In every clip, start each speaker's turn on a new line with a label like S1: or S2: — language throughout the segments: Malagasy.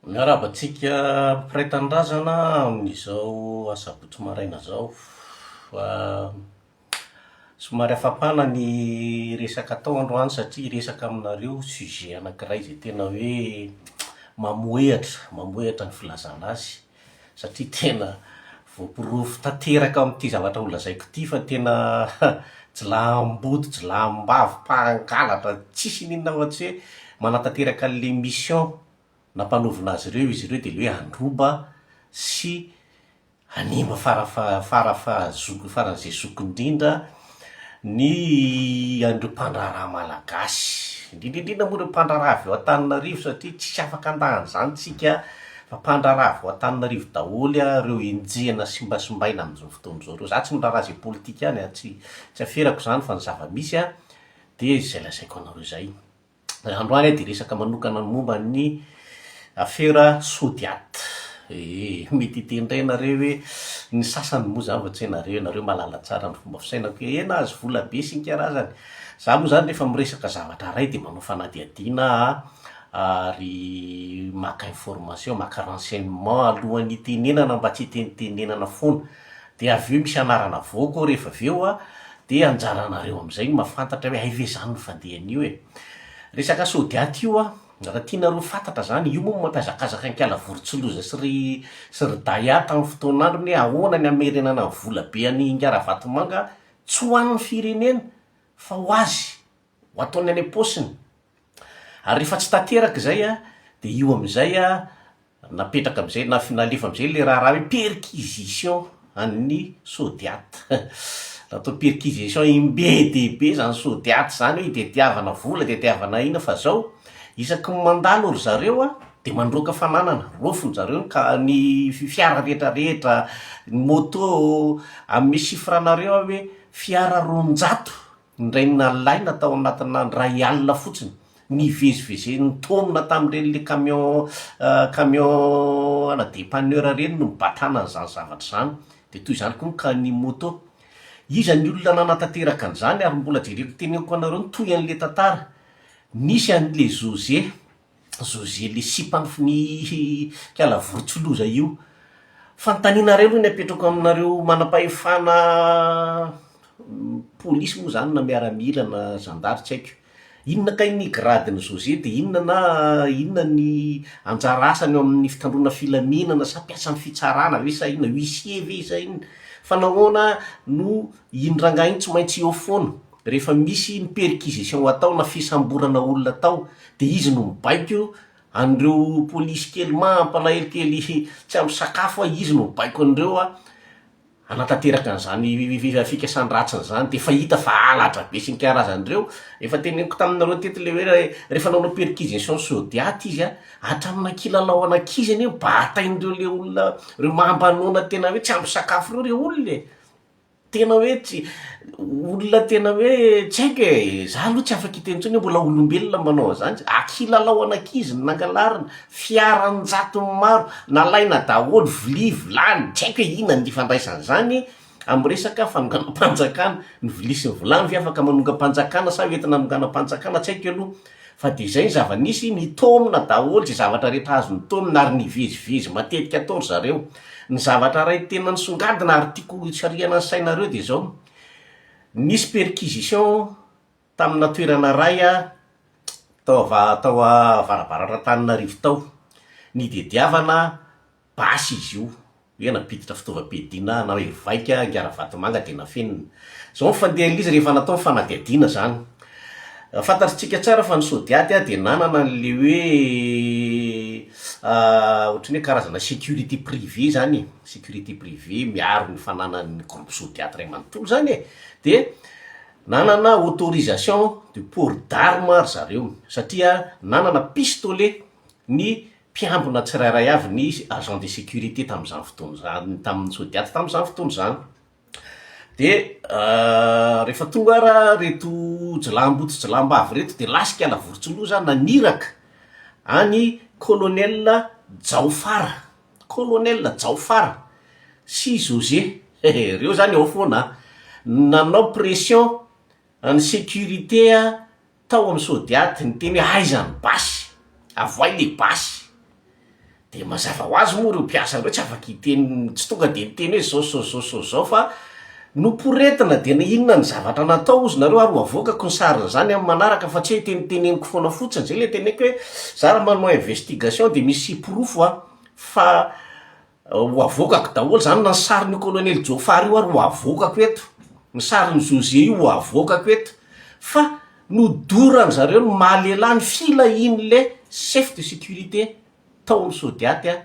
S1: Miarahaba antsika mpiray tanindrazana amin'izao asabotsy maraina izao. Somary hafampana ny resaka atao androany satria hiresaka aminareo sujet anankiray izay tena hoe mamohehatra, mamohehatra ny filazana azy satria tena voaporofo tanteraka amin'ity zavatra holazaiko ity fa tena jiolahimboto, jiolahim-bavy, mpangalatra, tsisy n'inona afa-tsy hoe manatanteraka an'ilay mission nampanaovina azy ireo izy ireo dia ilay hoe handroba sy hanimba fara fara faha-zoky faran'izay zoky indrindra ny an'ireo mpandraharaha malagasy, indrindra indrindra moa ireo mpandraharaha avy ao Antananarivo satria tsisy afaka handà an'izany tsika fa mpandraharaha avy ao Antananarivo daholo ireo enjehina simbasimbaina amin'izao fotoana izao ireo, za tsy miraharaha izay politika any an, tsy tsy aferako izany fa ny zava-misy an dia izay lazaiko anareo izay. Androany aho dia hiresaka manokana ny momba ny afera Sodiat. Ee, mety hiteny indray ianareo hoe, ny sasany moa izany fa tsy hoe nareo, ianareo mahalala tsara ny fomba fisainako hoe, ee nahazo vola be sy ny karazany. Za moa izany rehefa miresaka zavatra iray dia manao fanadihadiana aho ary maka information, maka renseignement alohan'ny hitenenana mba tsy hitenitenenana foana. Dia avy eo misy anarana avoaka ao rehefa avy eo an, dia anjaranareo amin'izay ny mahafantatra hoe hay ve izany no fandehan'io e. Resaka Sodiat io an, raha tianareo ho fantatra izany, io moa no mampihazakazaka an'i Vorotsiloza sy ry sy ry Daya tamin'ny fotoan'androny hoe ahoana ny hamerenana ny vola be an'i Ingahy Ravatomanga, tsy ho an'ny firenena fa ho azy, ho ataony any am-paosiny. Ary rehefa tsy tanteraka izay an, dia io amin'izay an, Napetraka amin'izay, na nalefa amin'izay ilay raharaha hoe perquisition an'ny Sodiat. Natao perquisition im-be dia be izany Sodiat izany hoe itadiavana vola, itadiavana inona fa zao, isaky ny mandalo ry zareo an, dia mandroaka fananana, raofin-jareo ny ka- ny fiara rehetra rehetra, ny moto, hanome chiffre anareo aho hoe fiara 200 Indray nalaina tao anatina indray alina fotsiny, nivezivezen'ny nitaomina tamin'ireny le camion camion ana depanneur ireny no nibatana an'izany zavatra izany. Dia toy izany koa ny cas ny moto. Iza ny olona nanatanteraka an'izany ary mbola jereko teneniko anareo ny tohin'ilay tantara. Nisy an'ilay José. José le sipan'ny ny kala vorotsiloza io. Fanontaniana iray aloha ny apetrako aminareo manam-pahefana polisy moa zany na miaramila na zandary tsy haiko. Inona kay ny gradin'i José de inona na inona ny anjara asany eo amin'ny fitandroana filaminana sa mpiasan'ny fitsarana ve sa inona, huissier ve sa inona? Fa nahoana no iny rangahy iny tsy maintsy eo foana? Rehefa misy ny perquisition atao na fisamborana olona atao dia izy no mibaiko an'ireo polisy kely mampalahelo kely tsy ampy sakafo a, izy no mibaiko an'ireo a hanatanteraka an'izany fikasan-dratsiny izany, dia efa hita fa halatra be sy ny karazany ireo, efa teneniko taminareo teto le hoe rehefa nanao perquisition Sodiat izy a, hatramina kilalao an'ankizy anie batain'ireo le olona ireo mampanoana tena hoe tsy ampy sakafo ireo re olona e. Tena hoe tsy, olona tena hoe tsy haiko e, za aloha tsy afaka hiteny intsony hoe mbola olombelona manao an'zany, akilalao an'ankizy no nangalarina, fiara an-jatony maro, nalaina daholo, vilia, vilany, tsy haiko hoe inona ny ifandraisan'zany amin'ny resaka fanonganam-panjakana, ny vilia sy ny vilany ve afaka manongam-panjakana sa hoentina hanonganam-panjakana, tsy haiko aloha, fa de zay ny zava-nisy, nitaomina daholo ze zavatra rehetra azo nitaomina ary nivezivezy matetika tao ry zareo. Ny zavatra iray tena nisongadina ary tiako hisarihana ny sainareo dia izao, nisy perquisition tamina toerana iray tao ava- tao avarabaratran'Antananarivo tao, nidediavana basy izy io, hoe nampiditra fitaovam-piadiana na hoe vaika ingahy Ravatomanga dia nafenina. Izao ny fandehan'ilay izy rehefa natao ny fanadihadiana izany. Fantatritsika tsara fa ny Sodiat dia nanana an'ilay hoe ohatran'ny hoe karazana sécurité privée izany e, sécurité privée miaro ny fananan'ny groupe Sodiat iray manontolo izany e, dia nanana autorisation de port d'arme ry zareo satria nanana pistolet ny mpiambina tsirairay avy ny agent de sécurité tamin'izany fotoana izany, tamin'ny Sodiat tamin'izany fotoana izany. De rehefa tonga ara reto jiolahimboto sy jiolahim-bavy reto de lasika Lavorotsiloza naniraka an'i colonel Jaofara, colonel Jaofara sy José, hehe reo zany ao foana an, nanao pression an'ny sécurité tao amin'ny Sodiat niteny hoe aiza ny basy, avoay le basy. De mazava ho azy moa ireo mpiasa ireo tsy afaka hiteny, tsy tonga de niteny hoe zao zao zao zao zao fa noporetina de na inona ny zavatra natao hozy nareo ary ho avoakako ny sarin'izany amin'ny manaraka fa tsy hoe teniteneniko foana fotsiny, zay le teneniko hoe za raha manao investigation de misy porofo an, fa ho avoakako daholo zany na ny sarin'io colonel Djofar io ary ho avoakako eto, ny sarin'i José io ho avoakako eto, fa nodoran-dry zareo ny maha lehilahy ny filahian'le chef de sécurité tao amin'ny Sodiat a,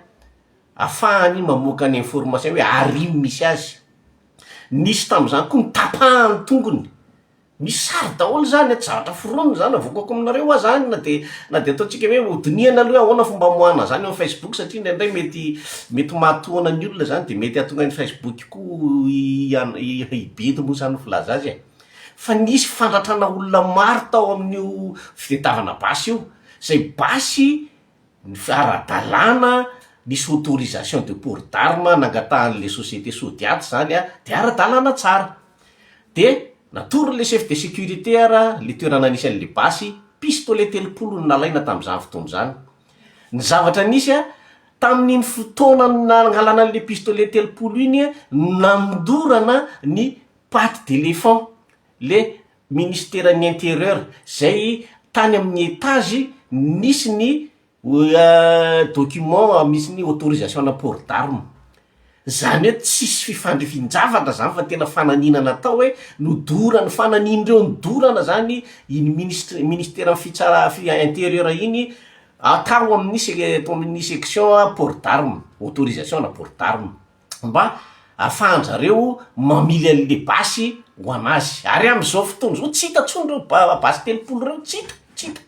S1: afahany mamoaka ny information hoe ary ino misy azy, nisy tamin'izany koa notapahany tongony, misy sary daholo zany a, tsy zavatra foronina zany, avoakako aminareo aho zany na de na de ataontsika hoe hodinihana aloha hoe ahoana fomba amoahana zany eo amin'ny facebook satria indraindray mety mety mahatohana ny olona zany de mety hahatonga ny facebook koa hibedy moa zany ny filaza azy e, fa nisy fandratrana olona maro tao amin'io fitadiavana basy io, zay basy Ny ara-dalàna, nisy autorisation de port d'arme nangatahan'le société Sodiat zany a, de ara-dalàna tsara. De natoron'le chef de sécurité ara le toerana nisy an'le basy, pistolet 30 no nalaina tamin'izany fotoana izany. Ny zavatra nisy a, tamin'iny fotoana nangalana an'le pistolet 30 iny no nandorana ny patte d'éléphant, le ministeran'ny interieur zay tany amin'ny étage nisy ny document misy ny autorisation ana port d'arme, zany hoe tsisy fifandrifin-javatra zany fa tena fananiana natao hoe nodorana fananian'ireo nodorana zany iny ministre ministeran'ny fitsara- interieur iny tao amin'ny se- tao amin'ny section port d'arme, autorisation ana port d'arme. mba afahan-drareo mamily an'le basy ho an'azy, ary am'zao fotoana zao tsy hita tsony reo ba- basy 30 reo, tsy hita, tsy hita,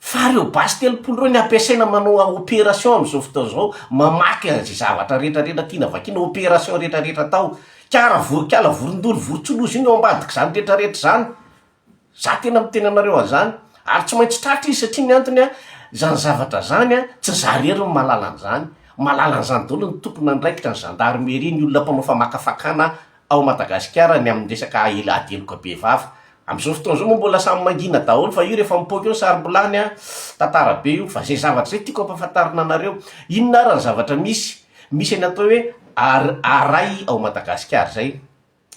S1: fa reo basy 30 reo ny ampiasaina manao opération am'zao fotoana zao, mamaky an'zay zavatra retraretra tiana vakiana, opération retraretra atao, kara vo- kala vorondolo vorontsoloza io ny ao ambadik'zany retraretra zany. Za tena miteny anareo an'zany, ary tsy maintsy tratra izy satria ny antony an, zany zavatra zany an, tsy za rery no mahalala an'zany, mahalala an'zany daholo ny tompon'andraikitra, ny gendarmerie, ny olona mpanao famakafakana ao Madagasikara ny amin'ny resaka ady heloka be vava. Am'zao fotoana zao moa mbola samy mangina daholo fa io rehefa mipoaka eo ny sarom-bilany an, tantara be io, fa zay zavatra zay tiako ampahafantarina anareo, inona ara ny zavatra misy? Misy ny atao hoe ar- aray ao Madagasikara zay.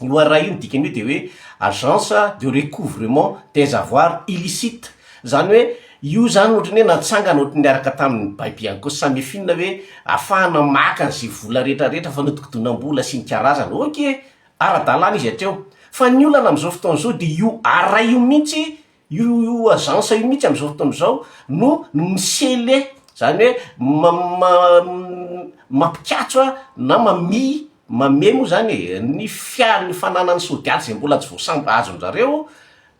S1: Io ARA io ny dikan'io de hoe agence de recouvrement des avoirs illicites, zany hoe io zany ohatran'ny hoe natsangana ohatran'ny niaraka tamin'ny bail bianco sy samifin hoe afahana maka an'izay vola retraretra fanodikodinam-bola sy ny karazany, ok, ara-dalàna izy hatreo, fa ny olana am'zao fotoana zao de io ARA io mihitsy Io io agence io mihitsy am'zao fotoana izao no mi-sceller, zany hoe mampikatso a na mamihy, mamehy moa zany e, ny fia- ny fananan'ny Sodiat zay mbola tsy voasambo azon-jareo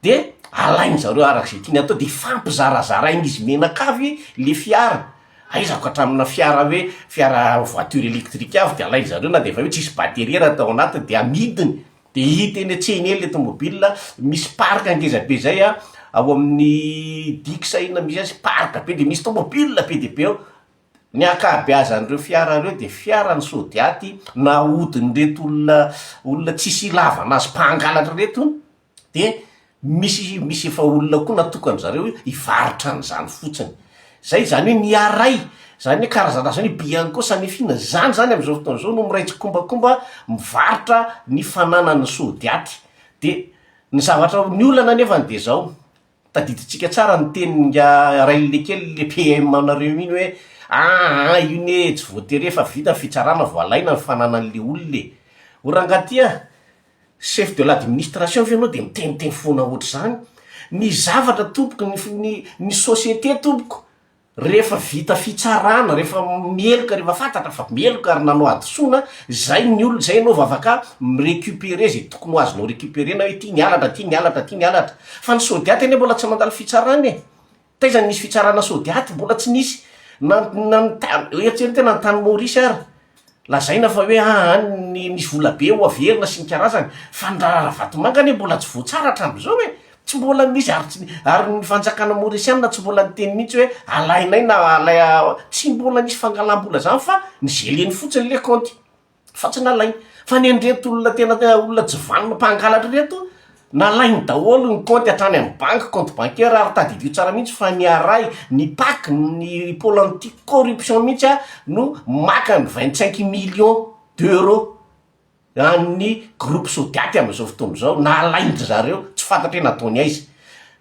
S1: de alain-jareo arak'izay tiany atao de ifampizarazarain'izy mianakavy le fiara, aizako hatramina fiara hoe fiara voiture électrique avy de alain-jareo na de efa hoe tsisy batterie ara tao anatiny de amidiny. De hita eny an-tsena eny le tomobile, misy parc ngeza be zay a, ao amin'ny digue sa inona misy azy, parc be de misy tomobile be dia be ao, ny ankabeazan'ireo fiara reo de fiaran'ny Sodiat nahodin'ireto olona olona tsisy ilavana azy mpangalatra reto de Misy misy efa olona koa natokan-dry zareo hivarotra an'izany fotsiny. Zay izany hoe ny aray, zany hoe karazana zany hoe Bianco Samifina, zany zany am'zao fotoana zao no miray tsikombakomba mivarotra ny fananan'ny Sodiat. De ny zavatra, ny olana anefany de zao, tadidintsika tsara ny tenin'ingahy Rainilekely le PM anareo iny hoe aa io ne tsy voatery hoe efa vita ny fitsarana vao alaina ny fananan'le olona e. O rangahy ty a! Chef de l'administration ve ianao de miteniteny foana ohatr'izany? Ny zavatra tompoko, ny ny ny société tompoko, rehefa vita fitsarana, rehefa meloka, rehefa fantatra fa meloka ary nanao hadisoana, zay ny olona, zay ianao vao afaka mi-recuperer zay tokony ho azonao recuperer-na hoe ty ny halatra, ty ny halatra, ty ny halatra. Fa ny Sodiat anie mbola tsy nandalo fitsarana e! Taiza no nisy fitsarana Sodiat? Mbola tsy nisy. Na na ny tany, eritrereto hoe na ny tany Maorisy ary, lazaina fa hoe aa any nisy vola be ho averina sy ny karazany, fa ny raharaha Ravatomanga anie mbola tsy voatsara hatramin'izao e! Tsy mbola nisy ary tsy ary ny fanjakana maorisianina tsy mbola niteny mihitsy hoe alainay na alay tsy mbola nisy fangalam-bola zany fa ni-geler-ny fotsiny le kaonty fa tsy nalainy. Fa ny an'ireto olona tena olona tsy vanona mpangalatra ireto. Nalainy daholo ny kaonty hatrany amin'ny banky, compte bancaire, ary tadidio tsara mihitsy fa ny Aray, ny Pac, ny pôle anti corruption mihitsy no maka ny 25 millions d'euros an'ny groupe Sodiat amin'izao fotoana izao, nalain-dry zareo, tsy fantatra hoe nataony aiza.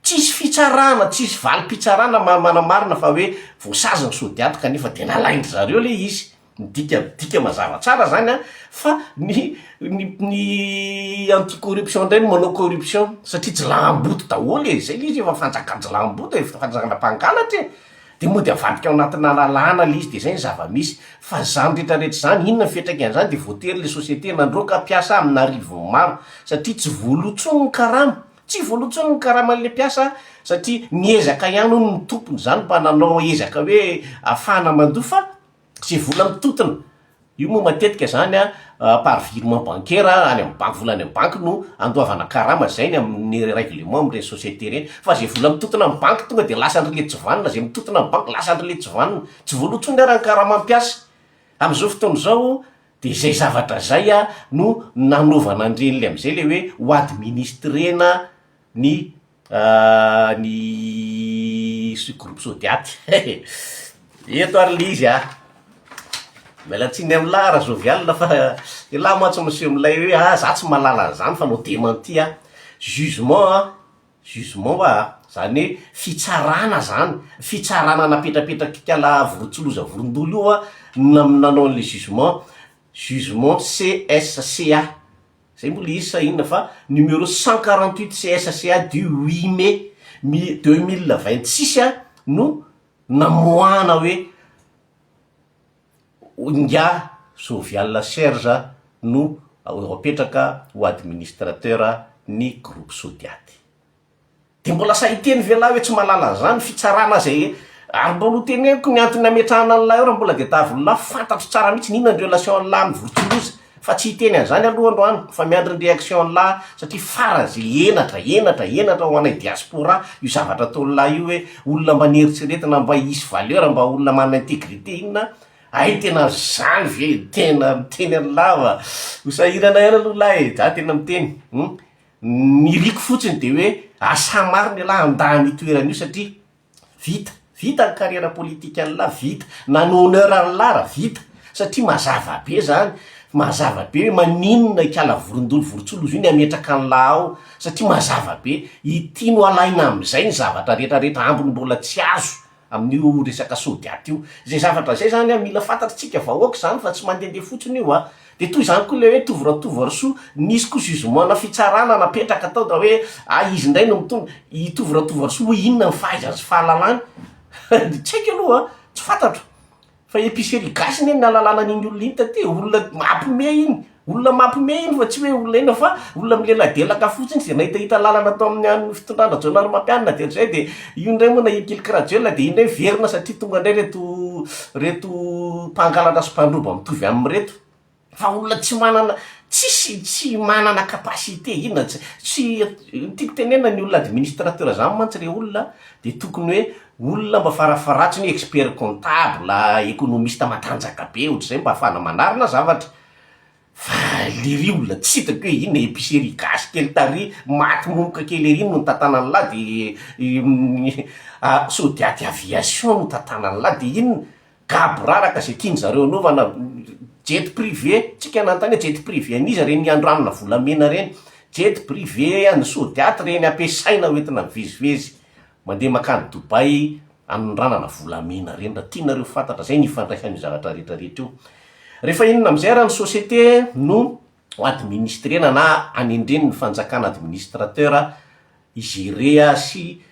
S1: Tsisy fitsarana, tsisy valim-pitsarana manamarina fa hoe voasazy ny Sodiat kanefa dia nalain-dry zareo ilay izy. Midika midika mazava tsara zany an, fa ny ny ny anti corruption ndray no manao corruption satria jilamboto daholo e, zay le izy efa fanjakan-jilamboto e, fanjakana mpangalatra e, de mody avadika ao anatina lalàna le izy de zay ny zava-misy, fa zany retraretra zany inona ny fiantraikan'izany de voatery le société nandroaka mpiasa amin'arivony maro satria tsy voaloa tsony ny karama, tsy voaloa tsony ny karaman'le mpiasa satria niezaka ihany hono ny tompony zany mba nanao ezaka hoe afahana mandoa fa Ze vola mitotona, io moa matetika zany an par virement bancaire any amin'ny banky, vola any amin'ny banky no andoavana karama, zay ny amin'ny règlement amin'ireny société ireny, fa ze vola mitotona amin'ny banky tonga de lasan-dry le tsy vanona, ze mitotona amin'ny banky lasan-dry le tsy vanona, tsy voaloa intsony ara ny karama mpiasa, amin'izao fotoana izao de zay zavatra zay an no nanaovana an'ireny le am'zay le hoe ho administrena ny Ny groupe Sodiat eto ary le izy ah, miala tsiny amin'lah Rajovial fa elah mantsy miseho milay hoe ah za tsy mahalala an'zany fa anao démenti ah, jugement an, jugement hoa a, zany hoe fitsarana zany, fitsarana napetrapetrak'ikala vorontsiloza vorondolo io an, nanao an'le jugement, jugement CSCA. Zay moa le izy sa inona fa numéro 148 CSCA du 8 mai 2026 no namoahana hoe ingahy Jovial Serge no apetraka ho administrateur ny groupe Sodiat. Dia mbola sahy hiteny ve lahy hoe tsy mahalala an'izany fitsarana izay ary mbola ho teneniko ny antony nametrahana an'ilay eo raha mbola dia tavololahy fantatro tsara mihitsy ny inona ny relation an'lah amin'ny vorontsiloza fa tsy hiteny an'izany aloha androany fa miandry ny réaction an'lah satria faran'izay henatra henatra henatra ho anay diaspora io zavatra ataon'lah io hoe olona mba nieritreretina mba hisy valeur mba olona manana intégrité inona hay tena zany ve tena miteny an'lah fa ho sahirana ihany aloha lah e za tena miteny hum Ny iriko fotsiny dia hoe asa marina ialahy handà an'io toerana io satria vita, vita ny carrière politique an'lah, vita, na ny honneur an'lah ara vita, satria mazava be zany, mazava be hoe maninona ikala vorondolo vorontsoloza io ny hametraka an'lah ao, satria mazava be, ity no alaina amin'izay ny zavatra retraretra ambiny mbola tsy azo amin'io resaka Sodiat io. Izay zavatra izay zany an, mila fantatr'tsika vahoaka izany fa tsy mandehandeha fotsiny io an. Dia toy izany koa ilay hoe Tovo Ratovoarisoa, nisy koa jugement na fitsarana napetraka tao da hoe ah izy indray no mitondra, i Tovo Ratovoarisoa hoe inona ny fahaizany sy fahalalany? Tsy haiko aloha an, tsy fantatro. Fa epicerie gasy ne nahalalana an'iny olona iny taty e, olona mampime iny, olona mampime iny fa tsy hoe olona inona fa olona mileladelaka fotsiny zay nahitahita lalana tao amin'ny an'ny fitondrana Rajaonarimampianina de zay de io ndray moa nahilikiliky Rajoelina de iny ndray miverina satria tonga ndray reto reto mpangalatra sy mpandroba mitovy aminy reto. Fa olona tsy manana tsisy tsy manana capacité inona tsy tsy ny tiako tenenina ny olona administrateur zany mantsy re olona de tokony hoe olona mba farafaharatsiny hoe expert comptable, economiste matanjaka be ohatr'izay mba ahafahana manarina zavatra, fa lery olona tsy hitako hoe inona epicerie gasy kely tary maty momoka kely ery no nitantanan'lah de Sodiat aviation no tantanan'lah de inona Gaboraraka izay tiany zareo anaovana, jet privé, tsika nanontany hoe jet privé an'iza reny andranona volamena reny, jet privé an'ny Sodiat reny ampiasaina hoentina mivezivezy mandeha mankany Dubaï anondranana volamena reny raha tianareo fantatra, zay ny ifandraisan'io zavatra rehetra rehetra io. Rehefa inona amizay raha ny société no ho administrena na anendren'ny fanjakana administrateur hi-gerer sy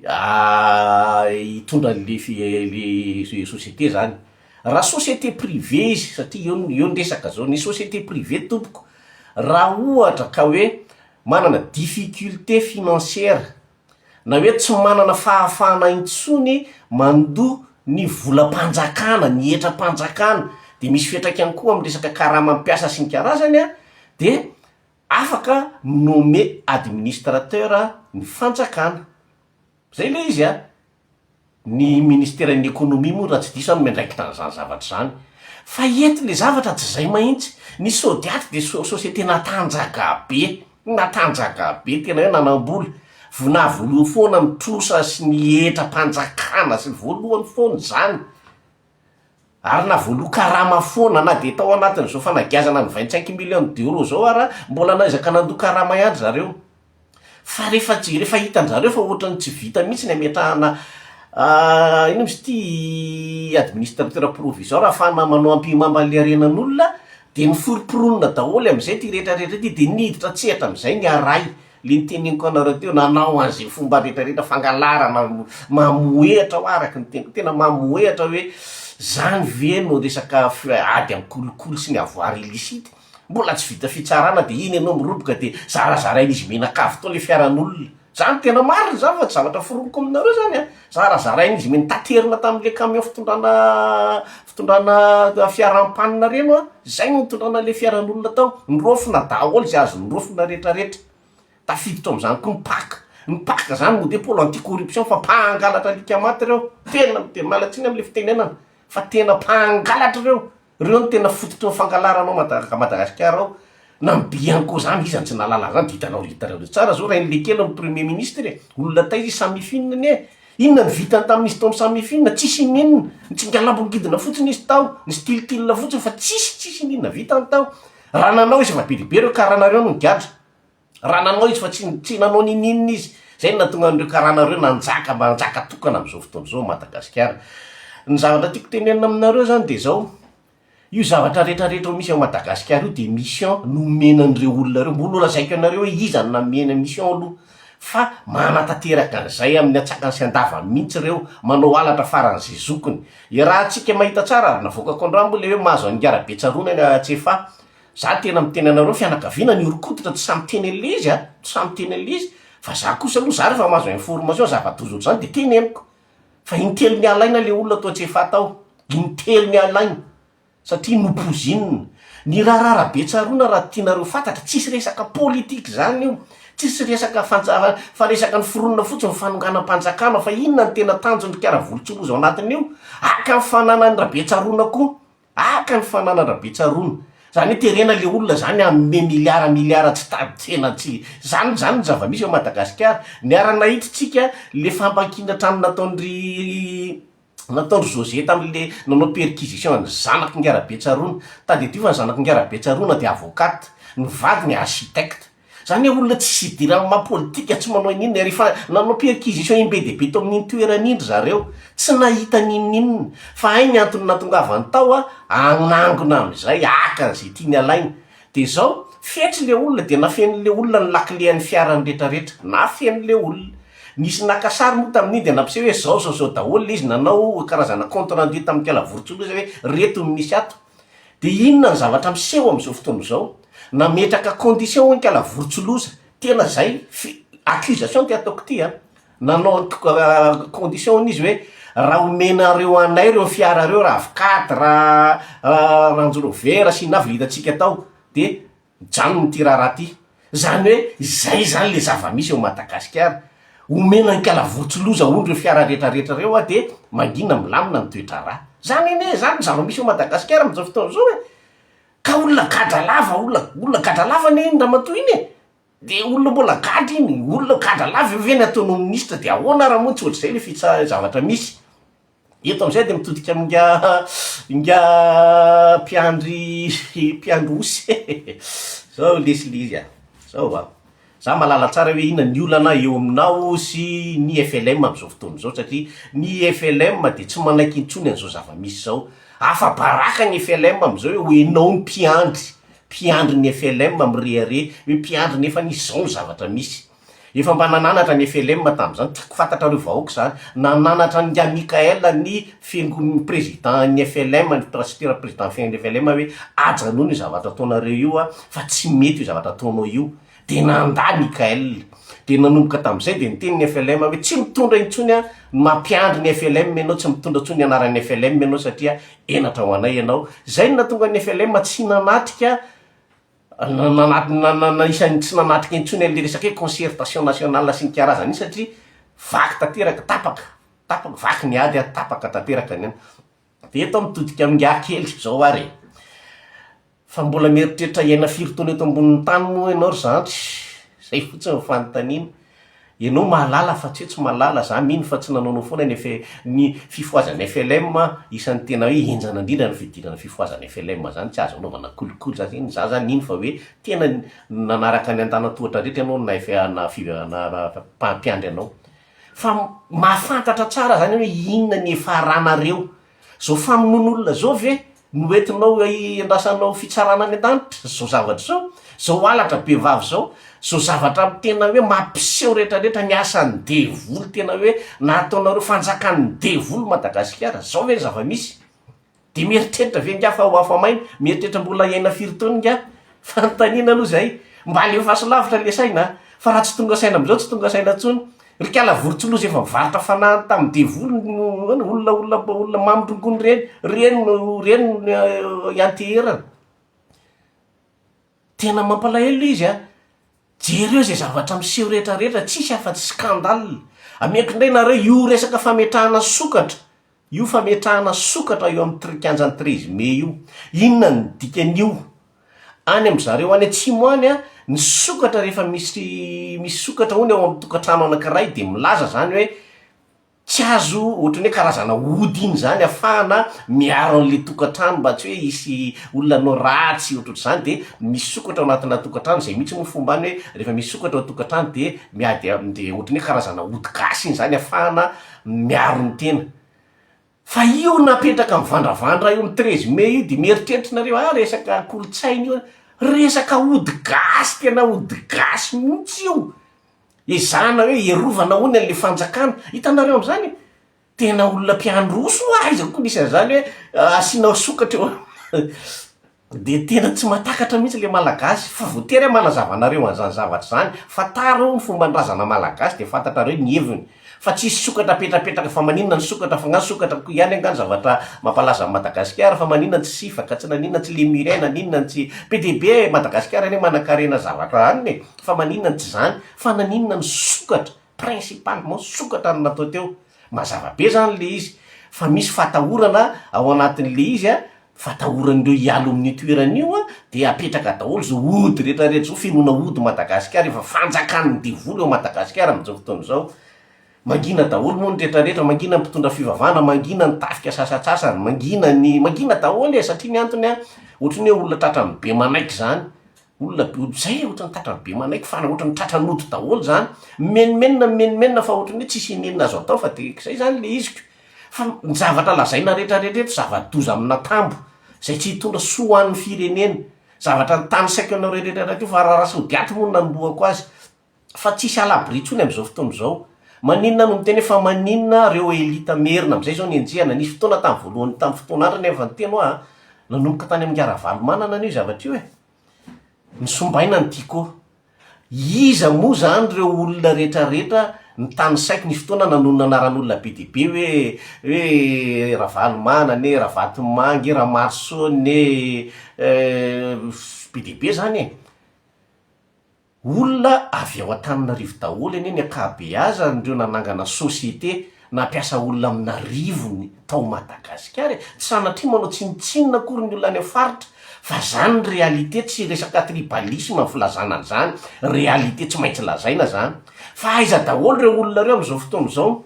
S1: Hitondra an'le le société zany. Raha société privée izy, satria eo eo ny resaka zao, ny société privée tompoko, raha ohatra ka hoe manana difficulté financière na hoe tsy manana fahafahana intsony mandoa ny volam-panjakana, ny hetram-panjakana, de misy fiantraikany koa amy resaka karama mpiasa sy ny karazany an, de Afaka mi-nommer administrateur ny fanjakana. Zay le izy a! Ny ministeran'ny économie moa raha tsy diso aho no miandraikitra an'izany zavatra izany. Fa eto le zavatra tsy zay mahintsy. Ny Sodiat dia société natanjaka be. Natanjaka be, tena hoe nanam-bola. Vinavoloha foana ny trosa sy ny hetram-panjakana sy ny voalohany foana izany. Ary na voaloa karama foana, na dia tao anatin'izao fanagiazana ny 25 millions d'euros izao ara, mbola naezaka nandoa karama ihany zareo. Fa rehefa tsy, rehefa hitan-dRareo fa ohatran'ny tsy vita mihitsy ny hametrahana inona moa izy ity, administrateur provisoire ahafahana manao ampihimamba an'ilay harenan'olona, dia noforomporonina daholo amin'izay ity rehetra rehetra ity, dia niditra an-tsehatra amin'izay ny Arai, ilay noteneniko anareo teo, nanao an'izay fomba rehetra rehetra, fangalarana mamohehatra hoa araka ny teniko, tena mamohehatra hoe zany ve no resaka ady amin'ny kolikoly sy ny avoir illicite? Mbola tsy vita fitsarana de iny ianao miroboka de zarazarain'izy mianakavy tao le fiaran'olona. Zany tena marina zany fa tsy zavatra foroniko aminareo zany an! Zarazarain'izy mian- taterina tamin'le camion fitondrana fitondrana fiara ampanina reny hoa, zay no nitondrana le fiaran'olona tao, niraofina daholo ze azo niraofina retraretra. Tafiditra ao amin'izany koa ny Pac. Ny Pac zany mody hoe pôle anti corruption fa mpangalatra alika maty reo. Tena miala tsiny amle fitenenana fa tena mpangalatra reo. Reo no tena fototry ny fangalarana ao Mada- Madagasikara ao. Na ny Bianco zany iza no tsy nahalala an'zany de hitanao hitanareo tsara zao Rainilekely no premier ministre e. Olona taiza izy Samifin anie. Inona no vitany tamin'izy tao amin'ny Samifin? Tsisy ininona. Nitsingalambongidina fotsiny izy tao, nistiltilina fotsiny fa tsisy tsisy ininona vitany tao. Raha nanao izy efa be dia be reo karana reo no nigadra. Raha nanao izy fa tsy tsy nanao ninininona izy. Zay no nahatonga an'ireo karana ireo nanjaka manjaka tokana amin'izao fotoana izao ao Madagasikara. Ny zavatra tiako tenenina aminareo zany de zao, io zavatra rehetrarehetra misy ao Madagasikara io de mission nomena an'ireo olona ireo, mbola ho lazaiko anareo hoe iza no namena mission aloha fa manatanteraka an'izay amin'ny antsakany sy andavany mihitsy ireo, manao halatra faran'izay zokiny. Iarahantsika mahita tsara ary navoakako androany moa le hoe mahazo an'i Rabetsaroana any Tsiafahy. Za tena miteny anareo fianakaviana nihoronkoditra tsy sahy miteny an'le izy a, tsy sahy miteny an'le izy, fa za kosa aloha za refa mahazo information zava-doza ohatr'izany de teneniko, fa intelo nialaina le olona tao Tsiafahy tao, intelo nialaina, satria nopoizinina. Ny raharaha Rabetsaroana raha tianareo fantatra, tsisy resaka politique zany io, tsisy resaka fanja- fa resaka noforonina fotsiny fanonganam-panjakana, fa inona no tena tanjon'ny Karavolontsiloza ao anatin'io? Haka ny fananan'i Rabetsaroana koa. Haka ny fananan-dRabetsaroana. Zany hoe terena le olona zany hanome milliard milliard tsy tady tsena tsy zany zany ny zava-misy ao Madagasikara. Niara-nahita tsika le fampakiana trano nataon-dry nataon-dry José tamin'le nanao perquisition an'ny zanak'ingahy Rabetsaroana. Tadidio fa ny zanak'ingahy Rabetsaroana dia avocate, ny vadiny architecte. Zany hoe olona tsisy idirany maha politika, tsy manao ininona, ary efa nanao perquisition imbe dia be tao amin'iny toerana iny ry zareo, tsy nahita n'inon'inona, fa hay ny antony natongavany tao a, hanangona amin'izay, haka an'izay tiany alaina. Dia izao, fetry le olona dia nafenin'le olona ny lakile an'ny fiarany retraretra, nafenin'le olona. Nisy naka sary moa tamin'iny dia nampiseho hoe zao zao zao daholo le izy, nanao karazana compte rendu tamin'ny Kalavorotsoa izy hoe reto ny misy ato. Dia inona ny zavatra miseho amin'izao fotoana izao? Nametraka condition hoy ny Kalavorotsilooza, tena zay fi- accusation ty ataoko ty an, nanao condition hono izy hoe raha omenareo anay reo fiara reo raha avocate, raha Range Rover sy inona avy le hitantsika tao de Mijanona ity raharaha ity. Izany hoe izay izany le zava-misy eo Madagasikara. Omena an'Ikalavorotsi-loza hono ireo fiara rehetra rehetra ireo dia mangina milamina ny toe-draharaha. Izany anie, izany ny zava-misy eo Madagasikara amin'izao fotoana izao e. Ka olona gadra lava, olona olona gadra lava anie iny ramatoa iny e. Dia olona mbola gadra iny, olona gadra lava ve ny ataonao minisitra dia ahoana ary moa tsy ohatr'izay le fitsa- zavatra misy. Eto amin'izay dia mitodika amin'ingahy ingahy mpiandry mpiandry osy e! Zao lesy le izy a! Zao a! Za mahalala tsara hoe inona ny olana eo aminao sy ny FLM amin'izao fotoana izao satria ny FLM dia tsy manaiky intsony an'izao zava-misy izao. Afa-baraka ny FLM amin'izao hoe ho enao ny mpiandry, mpiandry ny FLM mirehareha hoe mpiandry nefa izao ny zavatra misy. Efa mba nananatra ny FLM tamin'izany, tiako fantatrareo vahoaka izany, nananatra an'ingahy Mickaël ny fiangon'ny président ny FLM, ny pasitera président ny FLM hoe ajanony io zavatra ataonareo io a, fa tsy mety io zavatra ataonao io, dia nandà Mickaël, dia nanomboka tamin'izay dia niteny ny FLM hoe tsy mitondra intsony a, ny mampiandry ny FLM ianao, tsy mitondra intsony ny anaran'ny FLM ianao satria henatra ho anay ianao, izay no nahatonga ny FLM tsy nanatrika Isan'ny tsy nanatrika intsony an'ilay resaka hoe concertation nationale sy ny karazany iny satria vaky tanteraka, tapaka, tapaka, vaky ny ady ary tapaka tanteraka ny an. Dia eto aho mitodika amin'ingahy kely izao ary e! Fa mbola mieritreritra hiaina firy taona eto ambonin'ny tany moa ianao ry zandry? Zay fotsiny ny fanontaniana. Ianao mahalala fa tsy hoe tsy mahalala, za mino fa tsy nanaonao foana ny F ny fifohazan'ny flm, isan'ny tena hoe henjana indrindra ny fidirana fifohazan'ny flm zany, tsy azo anaovana kolikoly za zany, za zany nino fa hoe tena nanaraka ny andalan-tohatra rehetra ianao na F na fi na mpiandry anao. Fa mahafantatra tsara zany ianao hoe inona ny hiafaranareo Zao famonoan'olona zao ve no entinao hiandrasanao fitsarana any an-danitra? Zao zavatra zao? Zao halatra be vava zao? Zao zavatra tena hoe mampiseho retraretra ny asan'ny devoly tena hoe nataonareo fanjakan'ny devoly Madagasikara, zao ve ny zava-misy? De mieritreritra ve ingahy fa ho afa-maina? Mieritreritra mbola hiaina firy taona ingahy? Fanontaniana aloha zay. Mba alefaso lavitra le saina a! Fa raha tsy tonga saina amizao tsy tonga saina tsony. Ry kala vorontsiloza efa mivarotra fanahiny tamin'ny devoly no olona olona olona mamy rongony reny, reny no reny no ianteherana. Tena mampalahelo le izy a! Jereo zay zavatra miseho rehetra rehetra tsisy afa-tsy scandale. Ameko indray nareo io resaka fametrahana sokatra io fametrahana sokatra eo amin'ny tri kianjan'ny treize mai io. Inona ny dikan'io? Any amin-dry zareo any atsimo any an, ny sokatra rehefa misy misy sokatra hono ao amin'ny tokantrano anankiray de milaza zany hoe tsy azo ohatran'ny hoe karazana ody iny zany afahana miaro an'le tokantrano mba tsy hoe hisy olona hanao ratsy ohatrohatr'izany de misy sokatra ao anatina tokantrano, zay mihitsy moa ny fomba any hoe rehefa misy sokatra ao an-tokantrano de miady am- de ohatran'ny hoe karazana ody gasy iny zany afahana miaro ny tena. Fa io napetraka mivandravandra io ny 13 mai io de mieritreritra nareo ah resaka kolontsaina io, resaka ody gasy tena ody gasy mihitsy io, ezahana hoe hiarovana hono an'le fanjakana, hitanareo am'zany e, tena olona mpiandroso hoa aiza koa nisy an'zany hoe asiana sokatra eo De tena tsy mahatakatra mihitsy le malagasy fa voatery aho manazava anareo an'izany zavatra izany, fantaro ny fomban-drazana malagasy de fantatrareo ny heviny, fa tsisy sokatra apetrapetraka fa maninona ny sokatra fa nga sokatra koa ihany angaha ny zavatra mampalaza an'i Madagasikara fa maninona ny tsy sifaka tsy naninona tsy lemurien naninona ny tsy be dia be e, Madagasikara anie manankarena zavatra anona e, fa maninona ny tsy zany, fa naninona ny sokatra principalement sokatra no natao teo, mazava be zany le izy fa misy fatahorana ao anatin'le izy a, Fatahoran'ireo hiala amin'io toerana io dia apetraka daholo izao ody rehetra rehetra izao, fenoina ody Madagasikara, efa fanjakan'ny devoly ao Madagasikara amin'izao fotoana izao. Mangina daholo moa ny rehetra rehetra, mangina ny mpitondra fivavahana, mangina ny tafika sasantsasany, mangina ny, mangina daholo e, satria ny antony an, ohatran'ny hoe olona tratran'ny be manaiky izany, olona be, izay e, ohatran'ny tratran'ny be manaiky fa ohatran'ny tratran'ody daholo izany, mimenomenona mimenomenona fa ohatran'ny hoe tsisy inianina azo atao fa dia izay izany ilay iziko. Fa ny zavatra lazaina rehetra rehetra eto zava-doza amin'atambo izay tsy hitondra soa ho an'ny firenena. Zavatra nitanisaiko anareo rehetra rehetra teo fa raharaha Sodiaty moa no nanombohako azy. Fa tsisy à l'abri intsony amin'izao fotoana izao. Maninona no miteny hoe fa maninona ireo elite merina amin'izay izao no enjehina. Nisy fotoana tamin'ny voalohany tamin'ny fotoan'andro anefa niteny hoa a, nanomboka tany amin'i Ravalomanana anie io zavatra io e. Nisombaina ny Tiko. Iza moa zany ireo olona rehetra rehetra nitanisaiko, nisy fotoana nanonona anaran'olona be dia be hoe hoe Ravalomanana e, Ravatomanga e, Ramaroson e, be dia be zany e. Olona avy ao Antananarivo daholo anie ny ankabeazan'ireo nanangana société nampiasa olona amin'arivony tao Madagasikara e! Tsy sanatria manao tsinontsinona akory ny olona any amin'ny faritra fa zany ny réalité tsy resaka tribalisme ny filazana an'izany, réalité tsy maintsy lazaina zany. Fa aiza daholo ireo olona ireo amin'izao fotoana izao?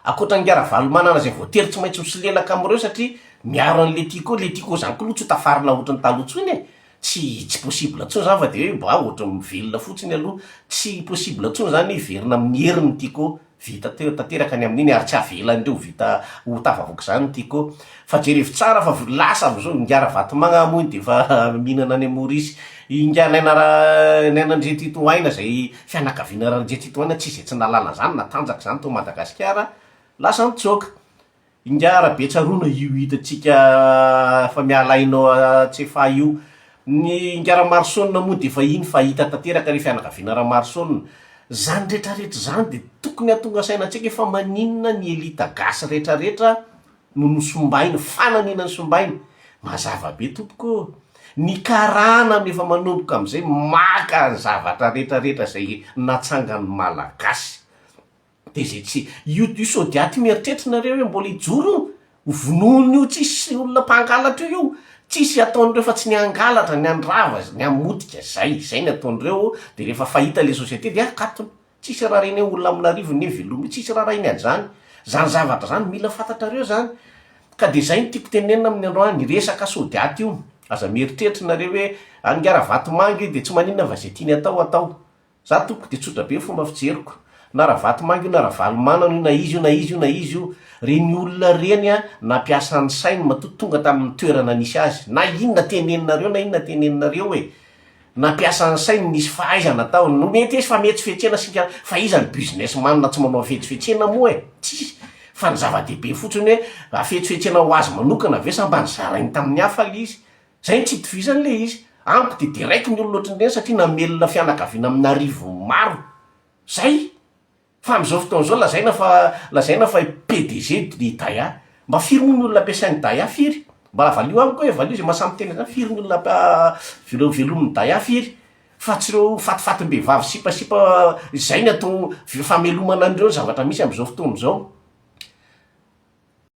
S1: Ankoatra an'i Ravalomanana izay voatery tsy maintsy misolelaka amin'ireo satria miaro an'i Letiko, Letiko zany koa aloha tsy ho tafarina ohatran'ny taloha intsony e! Tsy tsy possible intsony zany fa de hoe mba ohatran'ny mivelona fotsiny aloha, tsy possible intsony zany hiverina amin'ny heriny ny Tiko, vita teo tanteraka ny amin'iny ary tsy avelan'ireo ho vita ho tafavoaka izany ny Tiko. Fa jerevo tsara fa lasa amin'izao, ingahy Ravatomanga moa iny de efa mihinana any Maurice, ingahy Naina Ra- Naina Andriantitohaina izay fianakaviana Randriantsitohaina tsisy izay tsy nahalala an'izany, natanjaka izany tao Madagasikara, lasa nitsoaka. Ingahy Rabetsaroana io hitantsika fa miala aina ao Tsiafahy io. Ny Ingahy Ramarosaona moa dia efa iny fa hita tanteraka ilay fianakaviana Ramarosaona. Izany rehetrarehetra izany dia tokony hahatonga saina antsika hoe fa maninona ny elita gasy rehetrarehetra no nosombaina, fananina nosombaina. Mazava be tompoko ô! Ny karana no efa manomboka amin'izay maka ny zavatra rehetrarehetra izay natsangan'ny Malagasy. De zay tsy, io io Sodiat io mieritreritra nareo hoe mbola hijoro io? Ho vonoin'io tsisy olona mpangalatra io io! Tsisy ataon'ireo fa tsy ny hangalatra, ny handrava, ny hamotika, zay, zay ny ataon'ireo, de rehefa fahita le société de akatona. Tsisy rariny hoe olona amin'arivony ne veloma io, tsisy rarahiny an'zany. Zany zavatra zany mila fantatrareo zany. Ka de zay no tiako tenenina amin'ny androany, resaka Sodiat io, aza mieritreritra nareo hoe any nga Ravatomanga io de tsy maninona fa ze tiany atao atao. Za tompoko de tsotra be ny fomba fijeriko, na Ravatomanga io na Ravalomanana io na iza io na iza io na iza io, reny olona reny a nampiasa ny sainy matoa tonga tamin'ny toerana nisy azy, na inona teneninareo na inona teneninareo e, nampiasa ny sainy nisy fahaizana tao, no mety izy fametsifetsena sy ny kara, fa iza ny business man tsy manao hafetsifetsena moa e, tsisy, fa ny zava-dehibe fotsiny hoe hafetsifetsena ho azy manokana ve sa mba nozarainy tamin'ny hafa le izy, Zay no tsy itovizany le izy. Amiko de deraiko ny olona ohatran'ireny satria namelona fianakaviana amin'arivony maro. Zay! Fa amin'izao fotoana izao lazaina fa lazaina fa PDG i Daya. Mba firy moa ny olona ampiasain'i Daya firy? Mba valio amiko hoe valio zay maha samy miteny an'izany firy ny olona velo velomin'i Daya firy? Fa tsy ireo fatifatim-behivavy sipasipa izay ny atao famelomana an'ireo ny zavatra misy amin'izao fotoana izao.